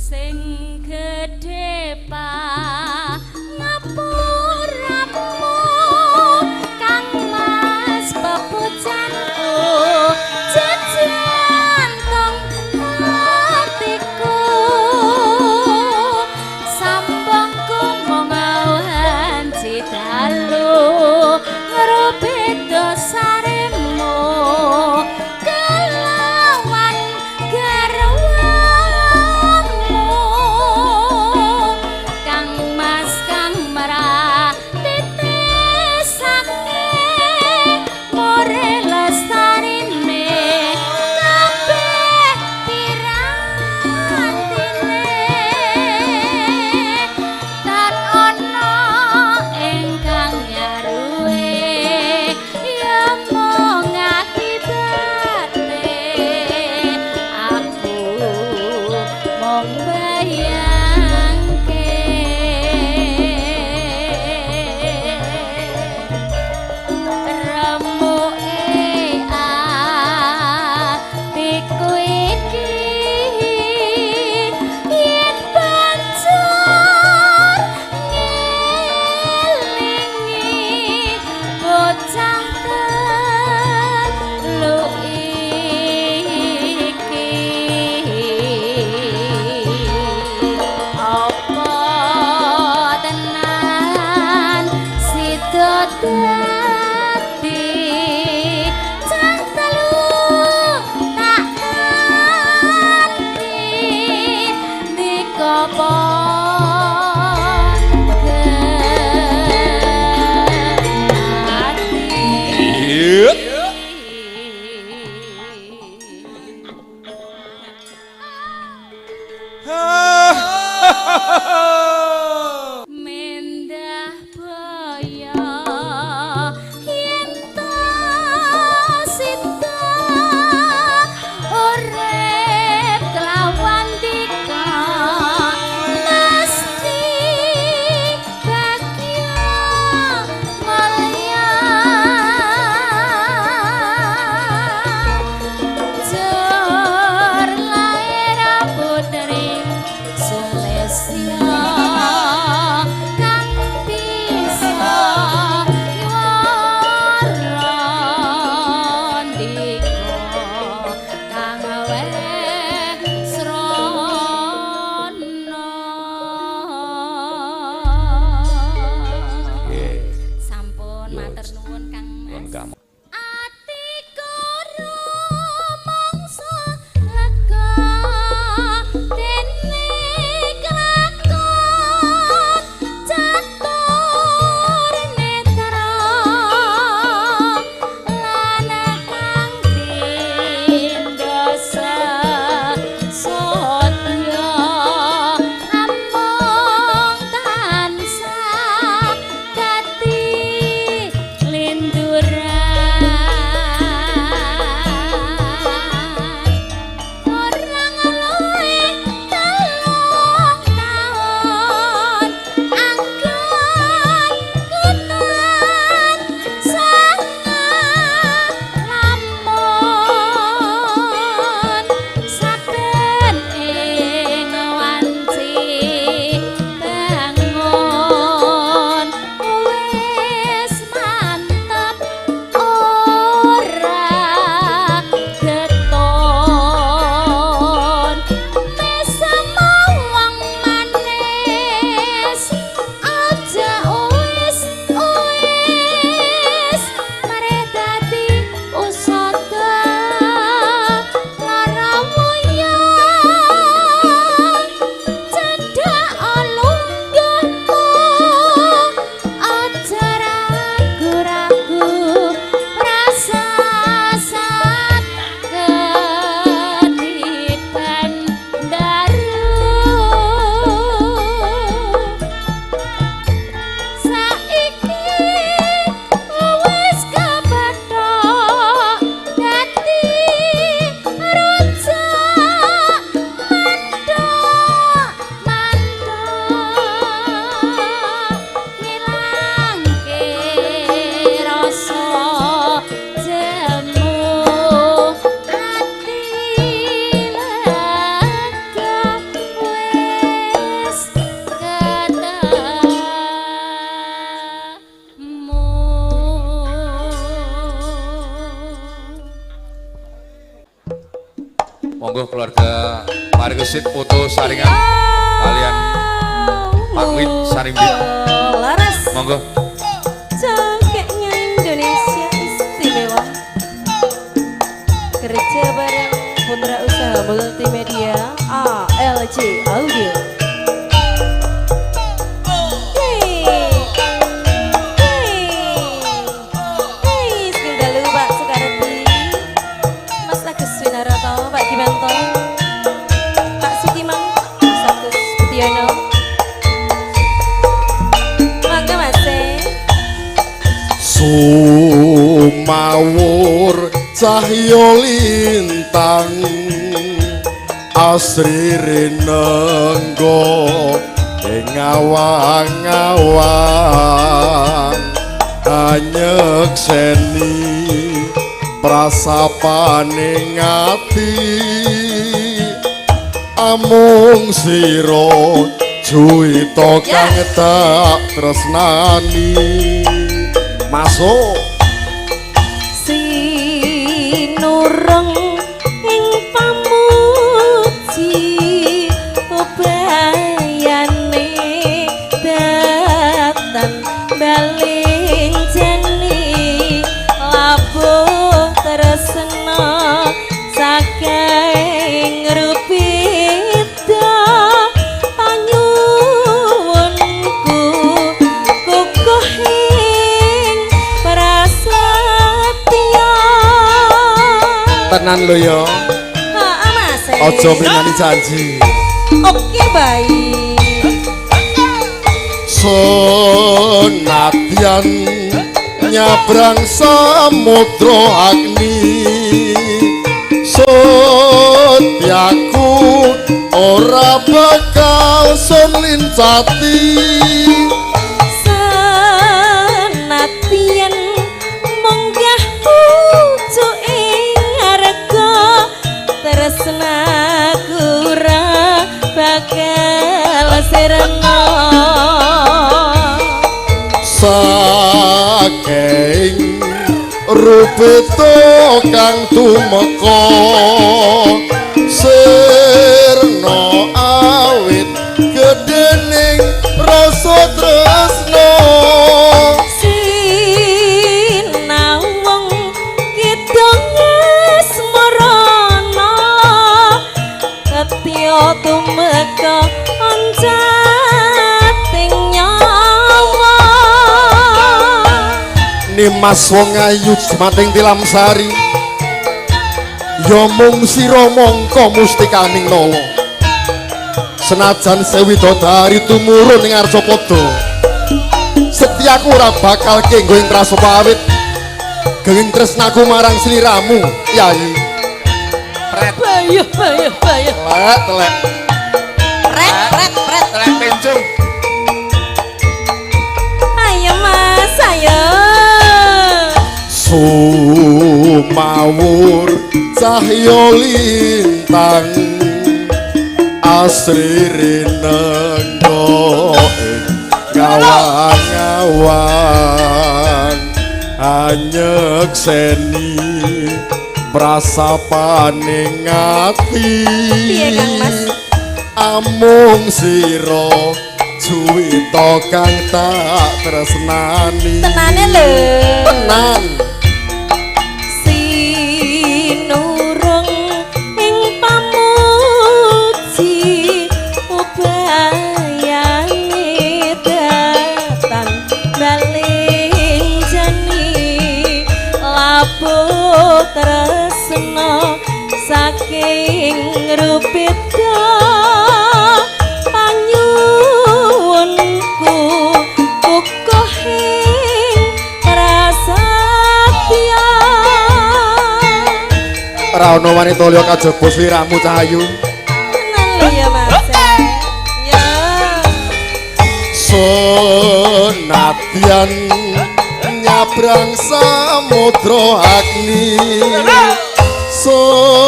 Sing gedhe pangapuramu, Kang Mas, pepujanku, jejantung hatiku. Sambangku mung wanci dalu ngrubit dosaremu kelawan garwamu. Kang Mas kang mratitesake more lestarine kabeh pirantine, tan ana ingkang nyaruwe ya mung akibate aku mung bayangke remuke atiku iki yen banjur ngelingi bocah telu iki. Apa tenan sida dadi cah telu tak kanthi dikopon ati. Iya. Mendah boyo yen ta sida urip kelawan dika mesti bagya mulya. Jur lair putri Sulesya. Monggo keluarga Parikesit foto saringan kalian Pak Wit Sarimbit. Laras. Monggo. Cakeknya Indonesia istimewa. Kerja bareng Putra Usaha Multimedia ALC Audio. Hey, hey, hey, sugeng dalu Pak Sukardi, Mas Agus Winarto, Pak Gimanto, Pak Sukiman, Mas Agus Butiono. Mangga, Mas. Sumawur cahya lintang asri rinenggo ing awang-awang anyekseni prasapane ati amung sira juwita kang tak tresnani. Masuk. Sinurung ing pamuji ubayane datan balinjani labuh tresna saking rupita panyuwunku kukuh ing prasetya. Tenan lho ya. Ha, Mas. Aja mlinani janji. Oke, baik. Senadyan nyabrang samudra agni setyaku ora bakal sun lincati. Senadyan munggah pucuk ing ngarga tresnaku ora bakal sirna. Saking rupita kang tumeka sirna awit gedhening rasa tresna. Sinawung kidung asmarana ketya tumeka oncating nyawa. Nimas wong ayu jumating tilamsari ya mung sira mangka mustikaning nala senajan sewidodari tumurun ing Arcapada setyaku ora bakal kenggo ing prasapa awit genging tresnaku marang sliramu, Yayi. Bayo bayo bayo. Telek telek. Pret pret pret. Telek pencung. Ayo, Mas, ayo. Sumawur cahya lintang asri rinenggo ing ngawang-awang anyekseni prasapane ati. Piye, Kang Mas? Amung sira juwita kang tak tresnani. Tenane lho. Tenan. Sinurung ing pamuji ubayane datan balinjani labuh tresna saking rupita panyuwunku kukuh ing prasetya. Ora ana wanita liya kajaba sliramu, Cahayu. Tenan lho ya, Mas. Ya. Senadyan nyabrang samudra agni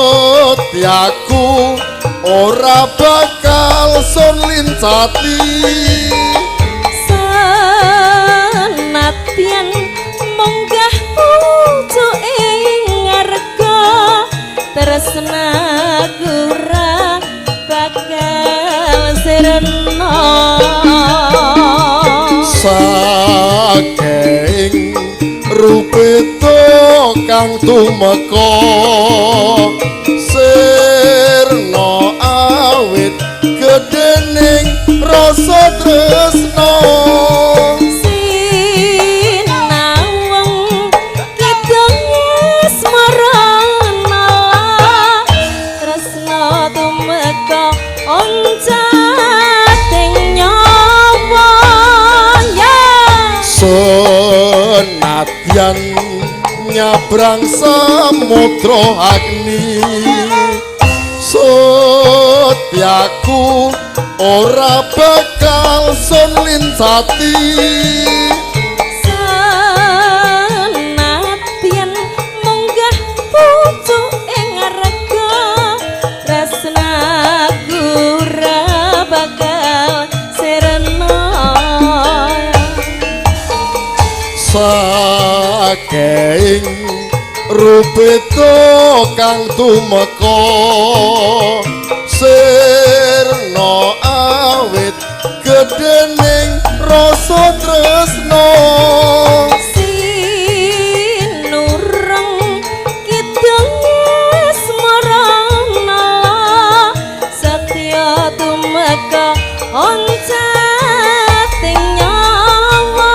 setyaku ora bakal sun lincati. Senadyan munggah pucuk ing ngarga tresnaku bakal sirna. Saking rupita kang tumeka sirna awit gedhening rasa tresna. Sinawang kidung asmarana tresna tumeka oncating nyawa ya. Senadyan nyabrang samudra agni setyaku ora bakal sun lincati. Senadyan munggah pucuk ing rega tresnaku ora bakal sirna. Saking rupita kang tumeka sirna awit gedhening rasa tresna. Sinureng kidung asmarana setya tumeka oncating nyawa.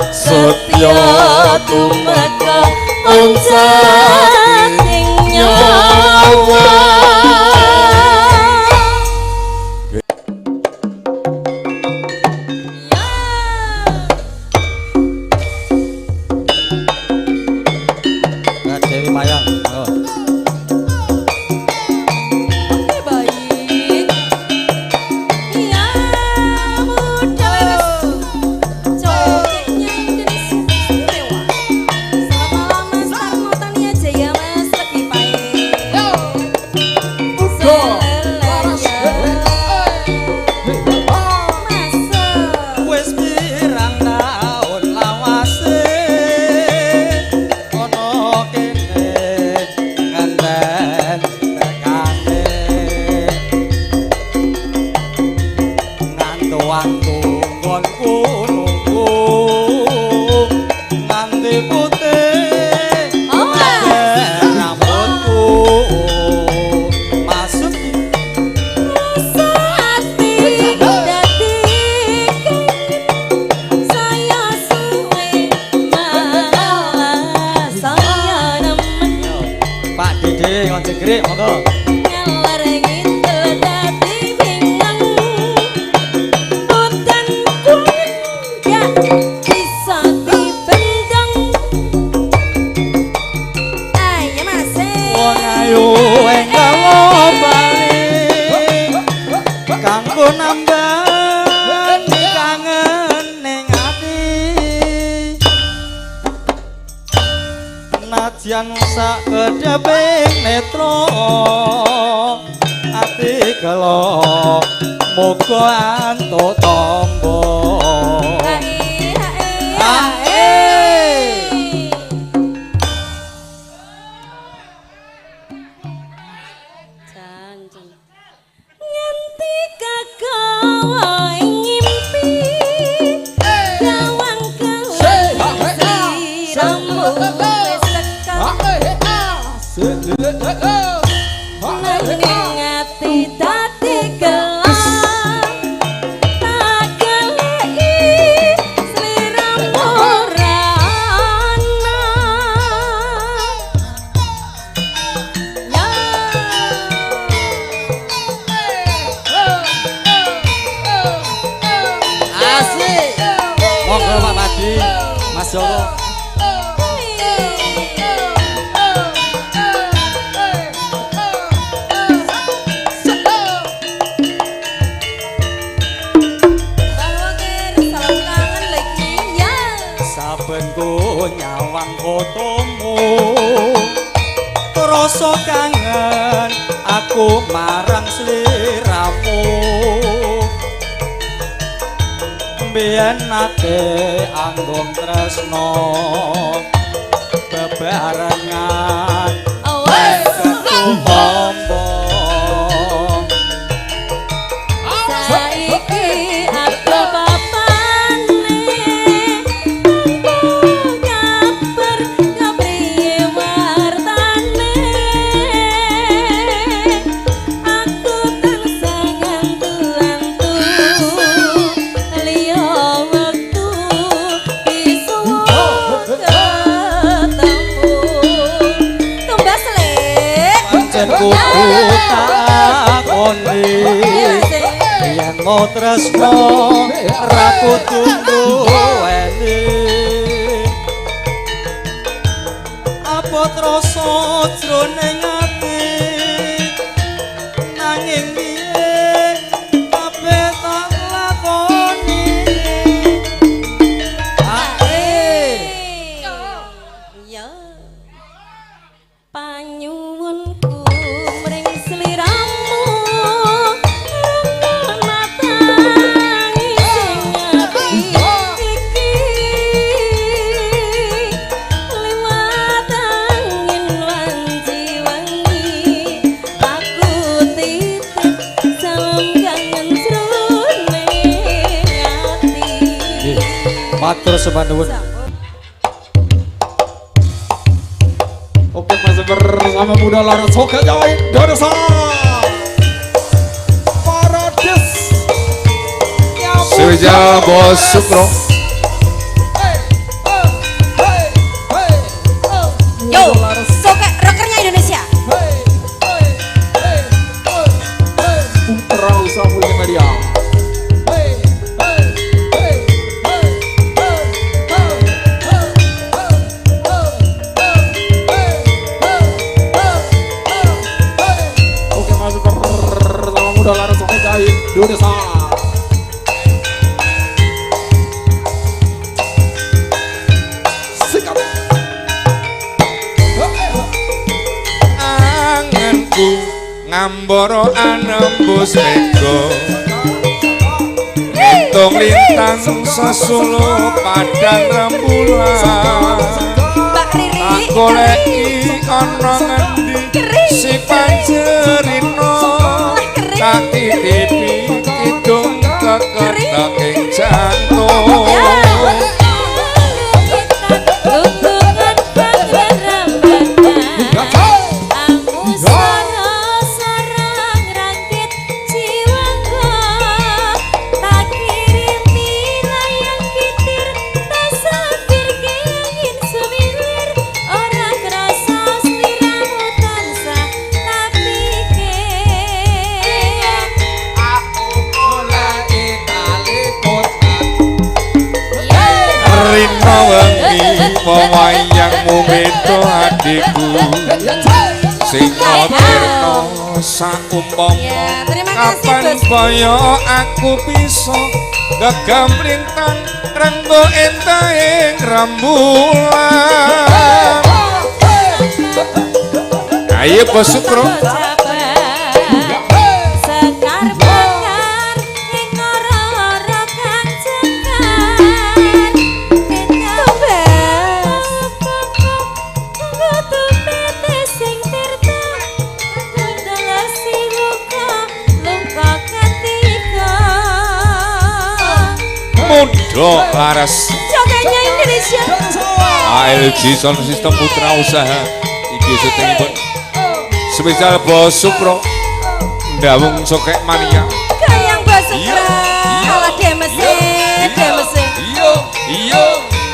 Setya tumeka oncating nyawa. Mbak Dewi Mayang. Monggo. Oke, baik. Iya, muda wes. Cokeknya Indonesia istimewa. Selamat malam Mas Tarno Tania Jaya Mas lagi pae. Selelaya. Masuk. Wis pirang taun lawase ana kene ngenten tekane ngantu-antu nggonku nunggu nganti putih Oh, kabeh rambutku masuk. Rasa ati dadi kangen saya suwe malah saya nemen. Pak Dede ngon jengkrik monggo. Ngalor ngidul dadi bingung udan kuning gak bisa dibendung. Ayo Mas. Wong ayu enggal bali kanggo nambani kangen ning ati nadyan sak kedheping netra ati gelo muga antuk tampa. Hae hae Hae. Jan jan. Nganti kagawa ing ngimpi gawang gawang sliramu wis teka nanging ati dadi gelap tak goleki sliramu ora ana. Ya. Asik. Monggo Pak Madi, Mas Joko. Bang Wokir, salam kangen lagi ya. Saben ku nyawang fotomu rasa kangen aku marang sliramu. Mbiyen nate anggon tresno bebarengan Awas. ketumbo. Yen mau tresno ra kudu duweni. Apa trasa jroning ati nanging piye kabeh tak lakoni. Ya. Panyuwunku mring sliramu matangi sing ati iki liwat angin wanci wangi aku titip salam kangen jroning ati. Matur sembah nuwun. Oke, masih bersama Muda Laras Sokek Jawa Indonesia. Paradis. Spesial Bos Sukro. Yo, sokek rockernya Indonesia. Putra Usaha Multimedia. Oke, masih bersama Muda Laras Sokek Jawa Indonesia. Sikap. Anganku ngambara anembus mega ngitung lintang sesulu padang rembulan. Mbak Riri, Tak goleki ana ngendi si panjerino tak titipi kidung keketek ing jantung. Rino wengi wayangmu beda adikku sing tirna saumpama Ya, terima kasih, kapan Bos. kaya aku bisa gegam lintang renggo entahing rembulan. Ayo Bos Sukro. Sekar bakar ing ora-ora kang cekar tumbas pete sing tirta kundalasi luka lungka ketiga. Muda Laras Joganya Indonesia. ALG Sound System Putra Usaha iki syutingipun spesial Bos Sukro Ndawung Sokek Mania. Kayang Bos Sukro alah demese demese. Iya iya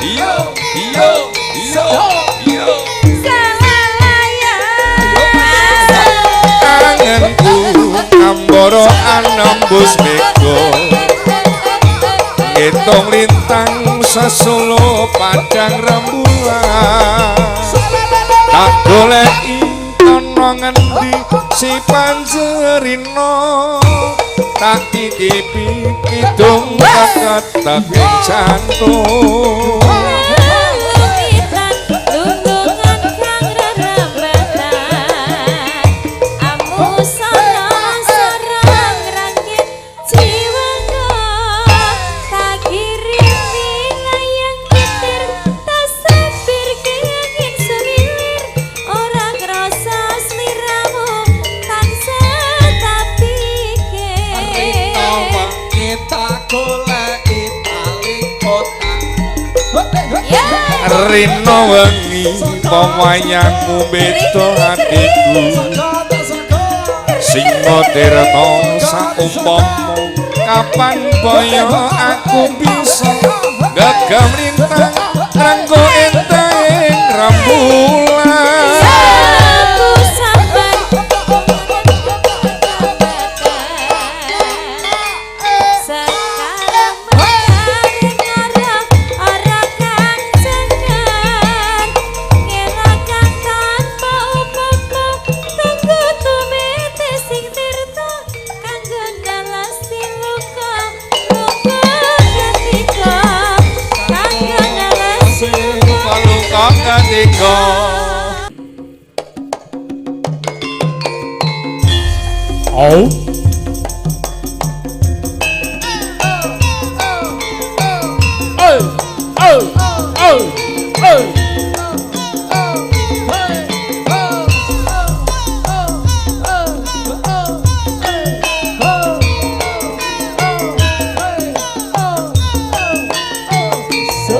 iya iya iya iya. Anganku ambara anembus mega ngitung lintang sesulu padang rembulan. Tak goleki ana ngendi si panjerino tak titipi kidung keketek ing jantung. Rino wengi wayangmu beda atiku sing tirta saumpama kapan boyo aku bisa gegam lintang renggo enteng rembulan. Aku sabar. tiga. Oh. Oh, oh, oh, oh.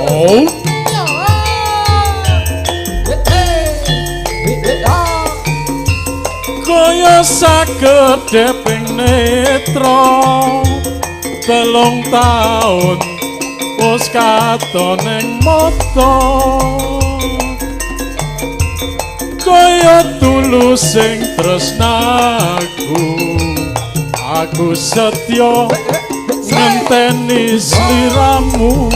Oh. Kaya sakedheping netra 3 taun wis katon ing mata, kaya tulus sing tresnaku, aku setya ngenteni sliramu.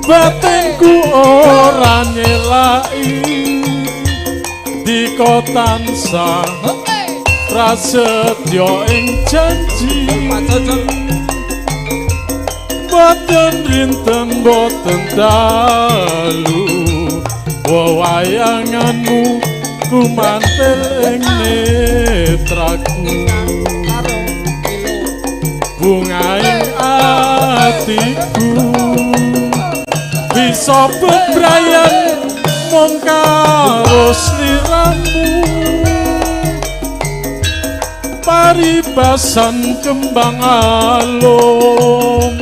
Batinku ora nyelaki dika tansah prasetya ing janji. Boten rinten boten dalu, wewayanganmu kumantil ing netraku. Bungaing atiku bisa bebrayan mung karo sliramu. Paribasan kembang alum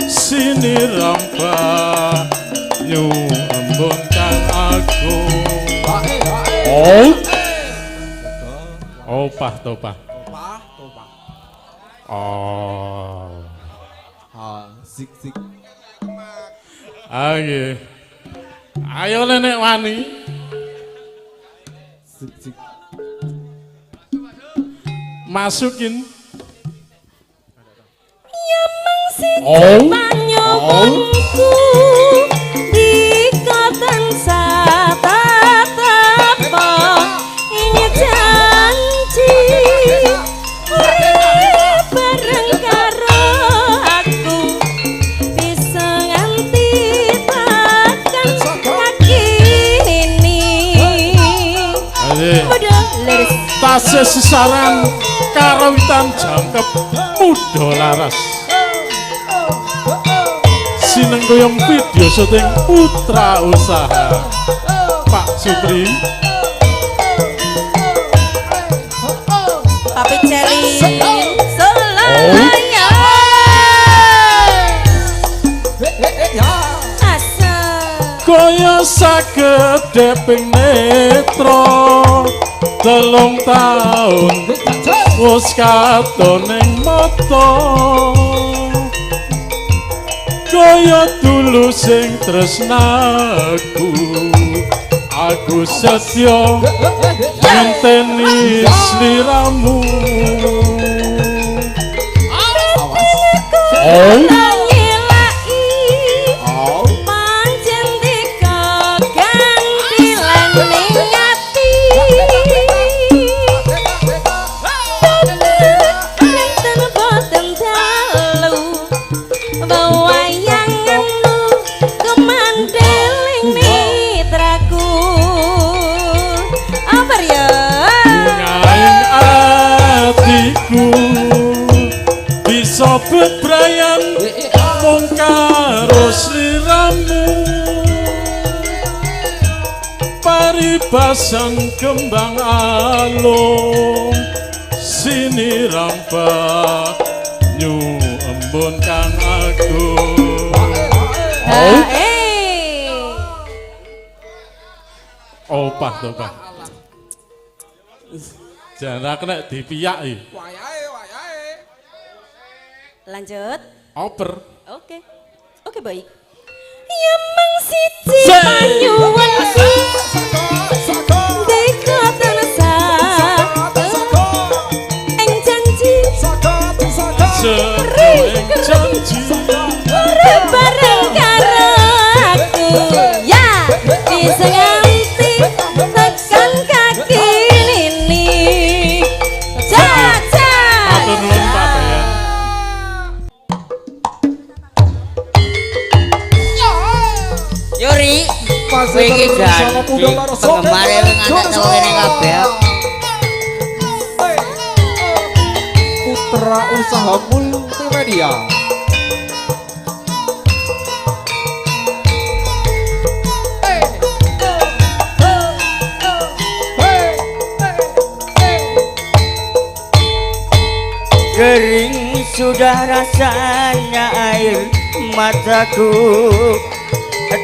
siniram banyu embun kang agung. Oh. Opah topah. Opah topah. Oh. Ha, sik sik. Ayo. Ayo nenek wani. Sik sik. Masukin. Ya mung siji Oh. panyuwunku dika tansah tetepa ing janji urip bareng karo aku bisa nganti tekan kaki nini. Ayo. Muda leres. Tasih sesaran karawitan jangkep muda laras. Sinengkuyung video syuting Putra Usaha Pak Supri. Papi Celi Solaya. Asa Kaya sakedheping netra 3 taun wis katon ing mata, kaya tulus sing tresnaku, aku setya ngenteni sliramu. Oh. Nyelaki pancen dika gantilan ning ati. Enten boten dalu wayanganmu kemandeling mitraku. Apa ya? Bungaing atiku bisa bebrayan mung karo sliramu. Paribasan kembang alum siniram banyu embun kang agung. Oh. Opah topah. Jangan kena dipiyaki. Wayahe, wayahe. Lanjut. Oper. Oke. Oke, baik. Ya mung siji panyuwunku dika tansah ing janji Setya ing janji urip bareng karo aku. Ya bisa nganti tekan kaki nini. Caca. Matur nuwun Pak Bayan. Yo. Masih Kowe iki bersama janji Muda Laras Soka penggemare ngantek teko kene kabeh. Putra Usaha Multimedia. Kering sudah rasanya air mataku,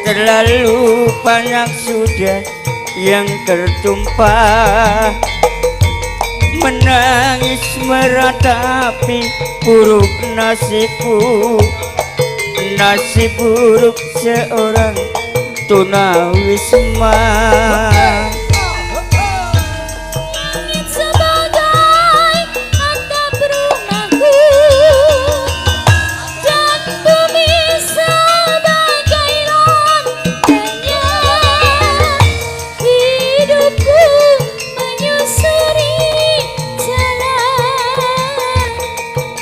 terlalu banyak sudah yang tertumpah. Menangis meratapi buruk nasibku, nasib buruk seorang tunawisma. Langit sebagai atap rumahku dan bumi sebagai lantainya. Hidupku menyusuri jalan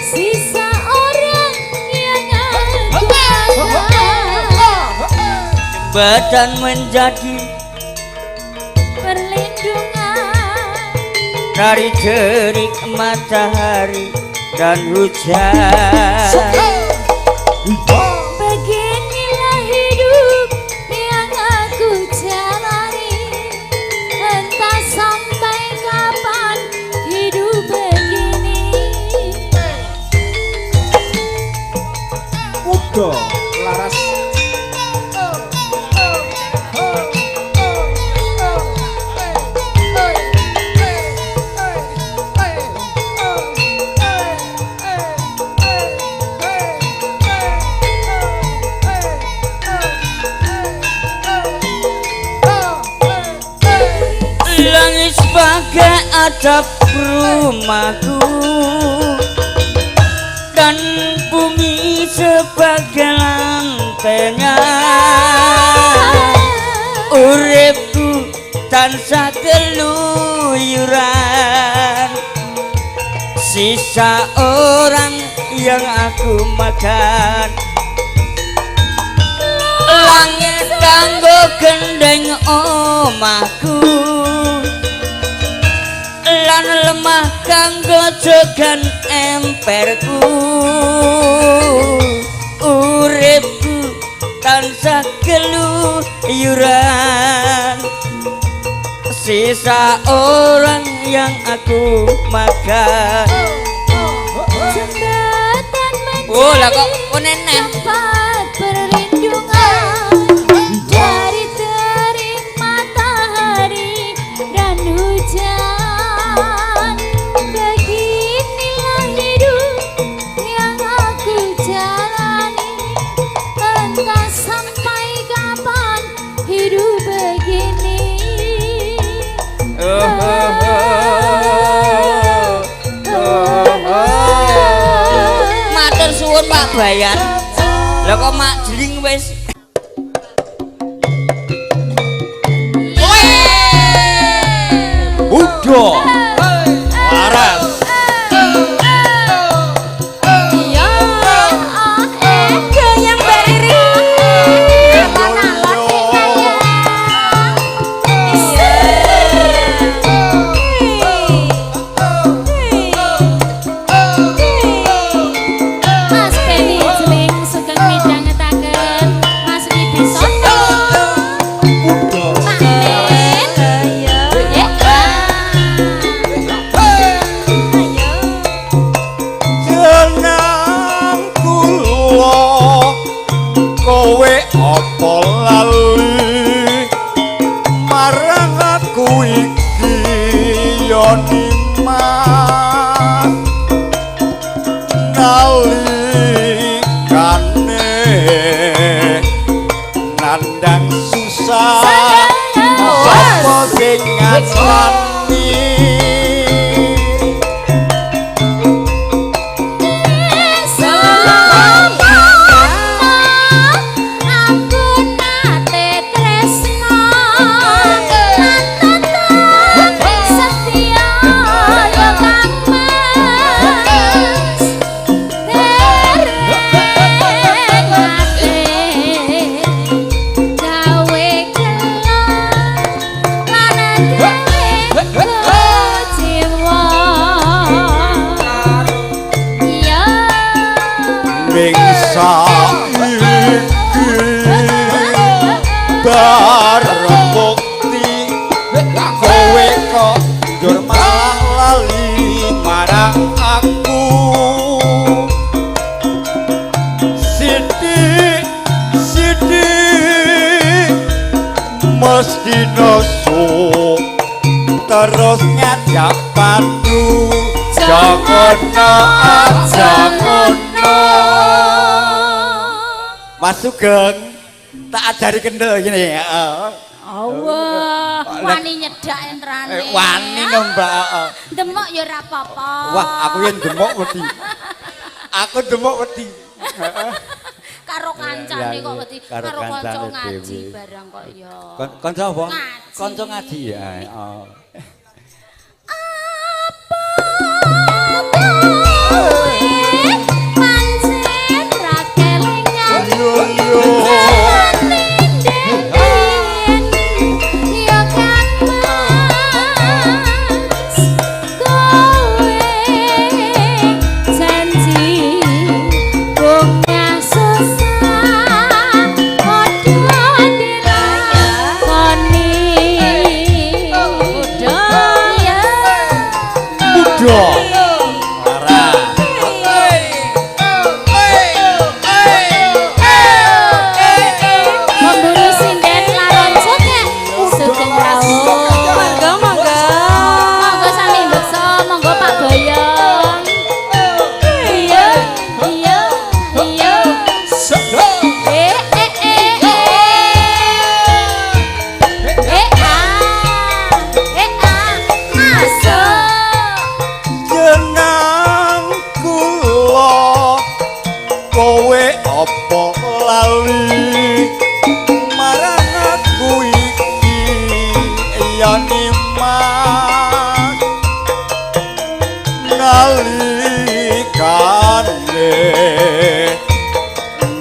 sisa orang yang aku makan. Jembatan menjadi Perlindungan dari terik matahari dan hujan. Beginilah hidup yang aku jalani, entah sampai kapan hidup begini. Muda Laras. Langit sebagai atap rumahku dan bumi sebagai lantainya. Uripku tansah keluyuran, sisa orang yang aku makan. Langit kanggo gendeng omahku lan lemah kanggo jogan emperku. Uripku tansah keluyuran, sisa orang yang aku makan. Jembatan menjadi Oh, lah kok nenek. tempat perlindungan dari terik matahari dan hujan. Beginilah hidup yang aku jalani, entah sampai kapan hidup begini. Matur suwun Pak Bayan. Lah kok mak jeling wis. Muda Laras. Iya, goyang bariri. Alon-alon kaya. Mas Benny Jeling sugeng midhangetaken Mas Wibisono. Pak Men. Ayo. Jeneng kula kowe apa lali marang aku iki ya nimas nalikane nandang susah sapa sing ngancani. Aku nate tresno lan tetep setia ya Kang Mas. Dereng nate gawe gelo. ngono, aja ngono. Mas Sugeng, tak ajari kendel gini. Allah, wani nyedak entrane. Wani no, Mbak. Demok ya ora apa-apa. Wah, aku yen demok wedi. Aku demok wedi. Karo kancane kok wedi, karo kanca ngaji barang kok ya. Kanca apa? Kanca ngaji ya. Heeh. Apa kowe pancen ra kelingan?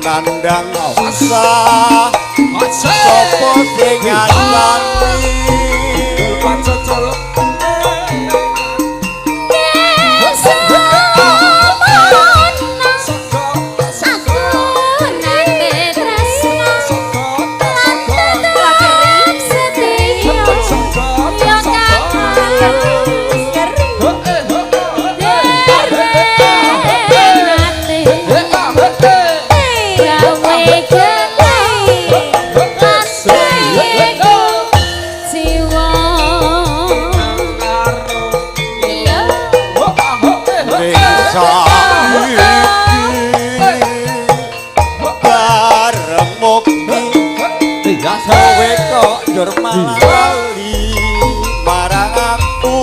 Nandang susah sapa sing ngancani kowe kok njur lali marang aku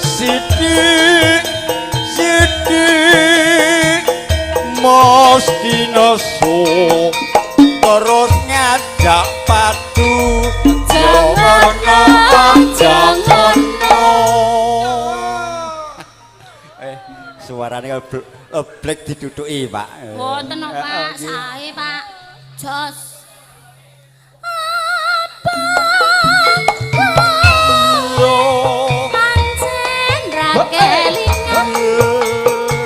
sithik sithik mesti nesu terus ngajak padu jangan jangan. Suarane blek diduduki, Pak. Mboten kok, Pak, sae, Pak. Jos. Apa pancen ra kelingan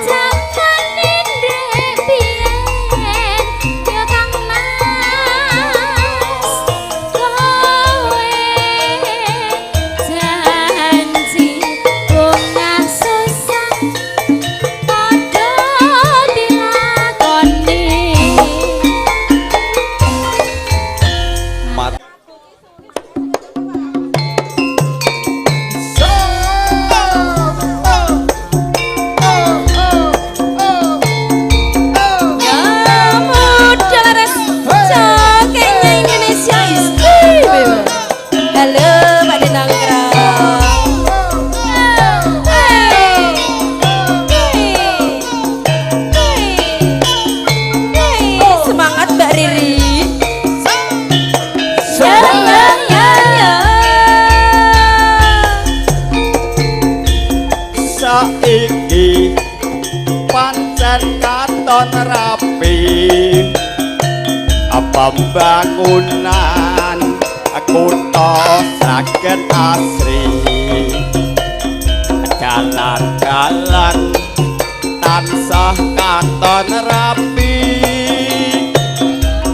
jamane ndek biyen ya Kang Mas kowe janji bunga susah padha dilakoni. Saiki pancen katon rapi pembangunan kutha Sragen asri dalan-dalan tansah katon rapi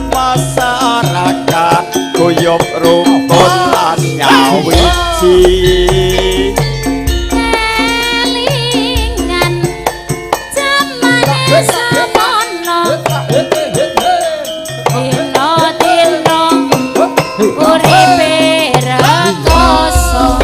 masyarakat guyub rukun lan nyawiji. Uripe rekoso.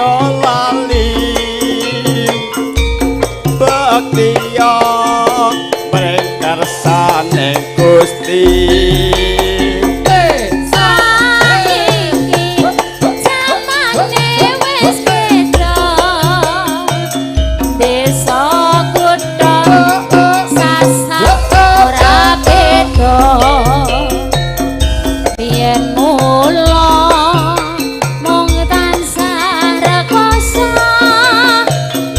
aja lali bektiya mring kersane Gusti. Saiki jamane wis beda, desa kutha sasat ora beda. Biyen mula mung tansah rekoso,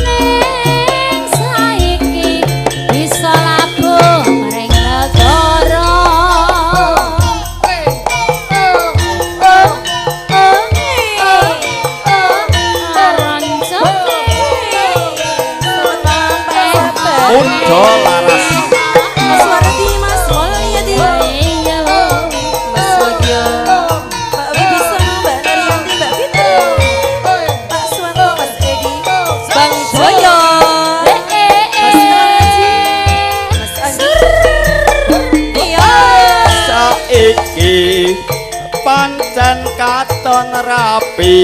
ning saiki bisa labuh mring negara. Muda laras Mas Wardi, Mas Mulyadi, Mas Wagyo, Pak Wibisono, Mbak Naryanti, Mbak Fitri, Pak Suwanto, Mas Edi, Bang Joyo, Mas Haji, Mas Andi. Iya. Saiki pancen katon rapi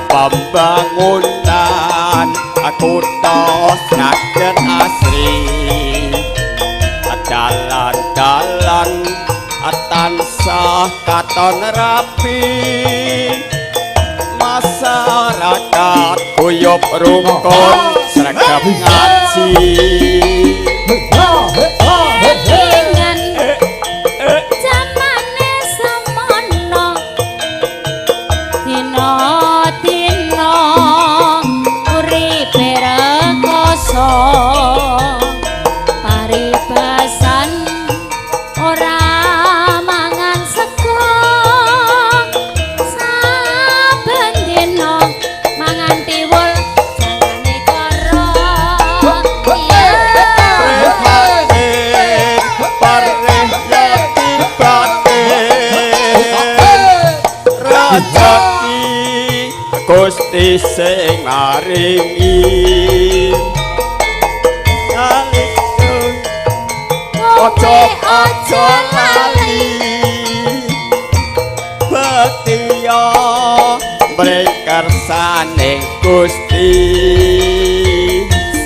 pembangunan kutha Sragen asri, dalan-dalan tansah katon rapi, masyarakat guyub rukun sregep ngaji. Kelingan jamane semono, dina-dina uripe rekoso, paribasan ora mangan sego, saben dina mangan tiwul jangane karo. Iya. Prihatin pareh yati batin rejeki Gusti sing maringi. Ojo aja lali bektiya mring kersane Gusti.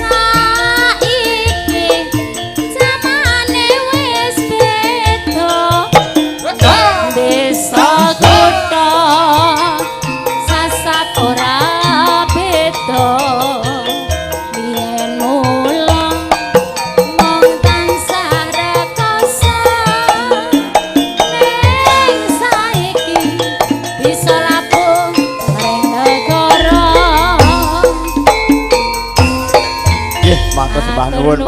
Saiki jamane wis beda, desa kutha sasat ora beda. Biyen mula mung tansah rekoso, ning saiki bisa labuh mring negara. Nggih, matur sembah nuwun.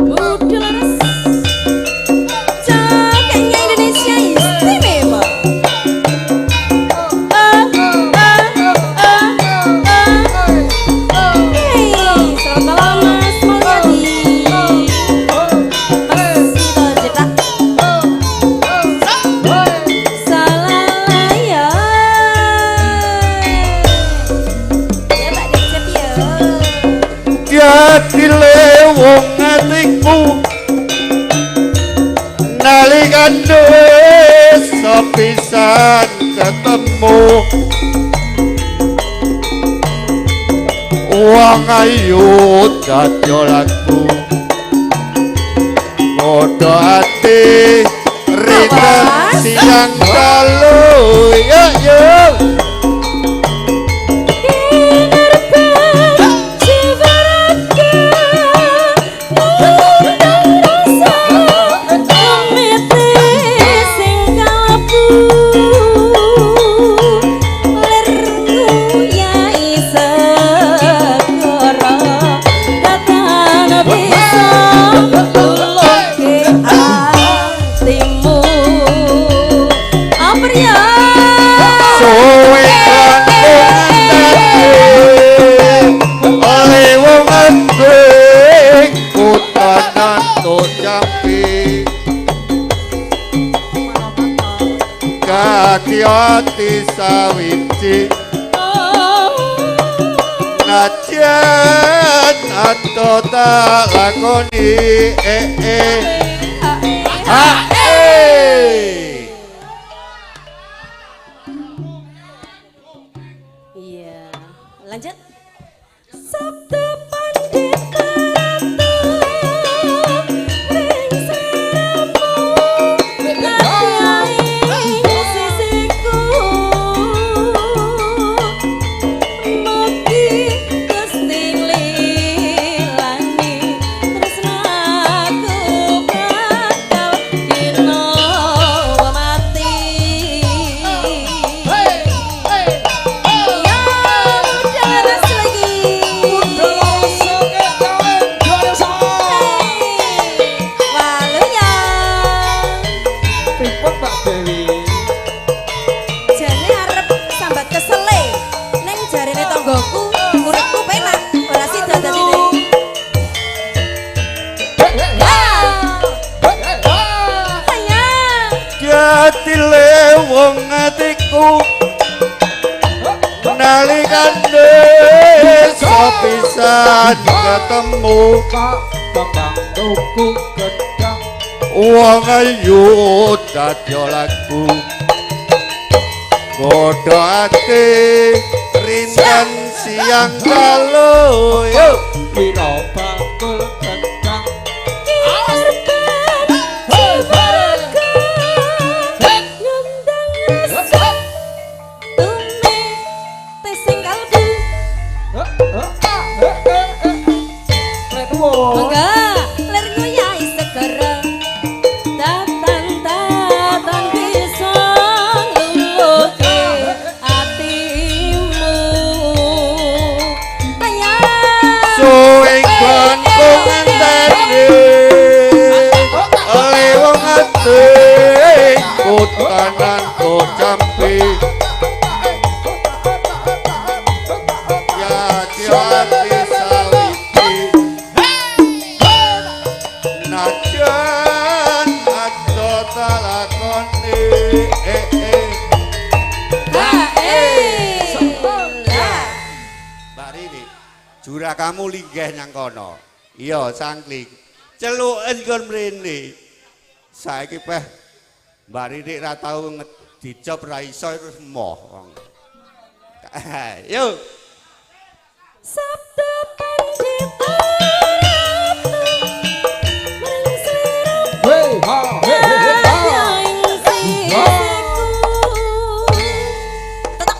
Muda laras. Cakengnya Indonesia istimewa. Hey, selamat malam Mas Mulyadi, Mas Sito Cetak. Salalaya. Ya Pak Decep ya. Jadile wong atiku nalikane sepisan ketemu wong ayu dadi laku ngodo ati rinten siang dalu ya ya. Suwe oleh wong ati kutanan to jampi kaki ati sawiji najan ato tak lakoni eh eh ha. Hey. Iya, lanjut. Sabda Pandita Ratu ring sliramu ing sisiku mugi Gusti nglilani tresnaku bakal dina mati. Ya, udah lagi. Waluya. Pripun Mbak Dewi? Jane arep sambat kesele ning jarene tanggoku uripku penak ora sida dadine. Haya. Jatile wong atiku nalikane pisan ketemu Pak Bambang tuku gedang wong ayu dadi lagu godho ati rinten siang dalu yo wira bakul gedang Korban jiwaku ngundang rasa tume tesing kalbu. Monggo lir nguyai segara tatan tatan bisa ngluluhke atimu. Ayo suwe konku ngenteni oleh wong ati kutanan jampi ya ati sawiti najan aja talakoni Mbak Rini, jurah kamu linggih nang kono. Iya, sangkling. Celuken kon mrene. Saiki peh Mbak Rini ra tau dicop ra iso terus moh wong. Yo. Sabda Pandita Ratu ring sliramu Hey ha hey hey ha. ing sisiku. Tetek.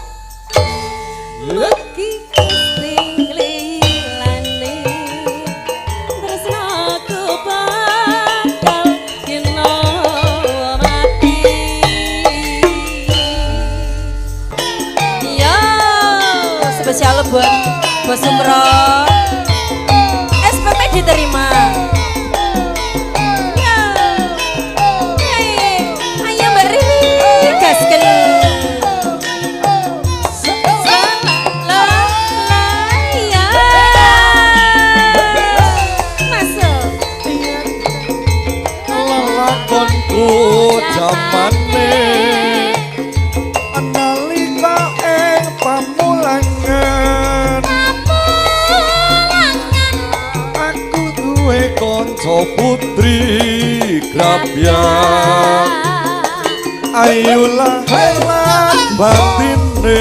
Mugi Gusti nglilani tresnaku bakal dina mati. Ya, spesial buat Bos Sumro. SPP diterima. Ya. Hey, ayo Mbak Rini, gasken. La la ya. Masuk. Lelakonku jamane nalika ing pamulangan aku duwe kanca putri grabyak ayu lahir lan batine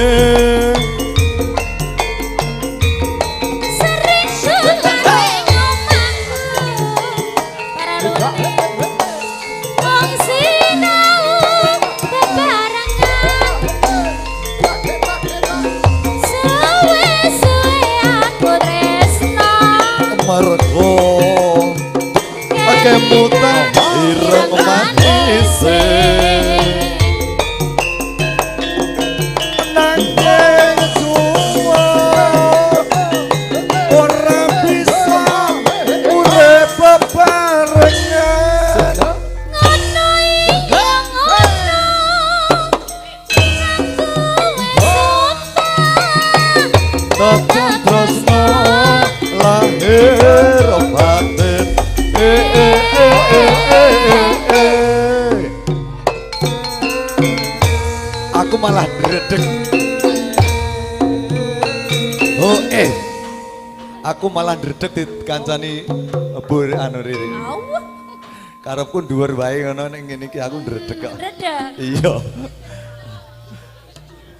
Sering sulane omahku para wong sinau bebarengan suwe-suwe aku tresno mergo kemutan ireng manise nanging suwa ora bisa urip bebarengan ngono iya ngono aku wis sumpah tetep tresno lahir batin eh eh eh eh eh eh. Aku malah dredeg. Oh eh, aku malah dredeg dikancani bur anu Riri. Awah. Karepku dhuwur wae ngono ning ngene iki aku ndredeg kok. Ndredeg. Iya.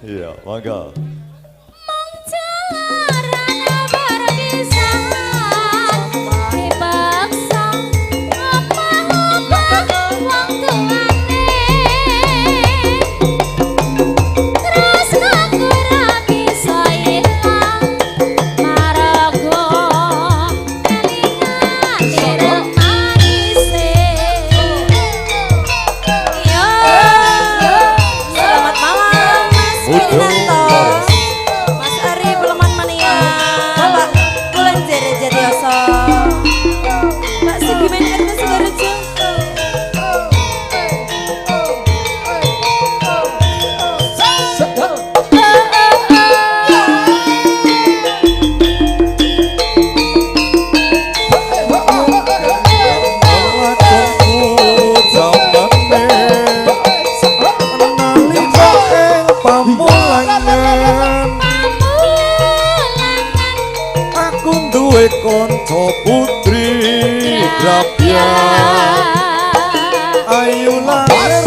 Iya, monggo. Mung jalaran perpisahan dipaksa apa-apa wong tuane. Tresnaku ra bisa ilang marga kelingan ireng manise. Yo. Selamat malam Mas Wirinanto. Mas Ari Peleman Mania. Pak Bulan Jere Jatioso. Pak Sugiman RT Sukorejo. Pamulangan Aku duwe kanca putri grabya. Ayu lahir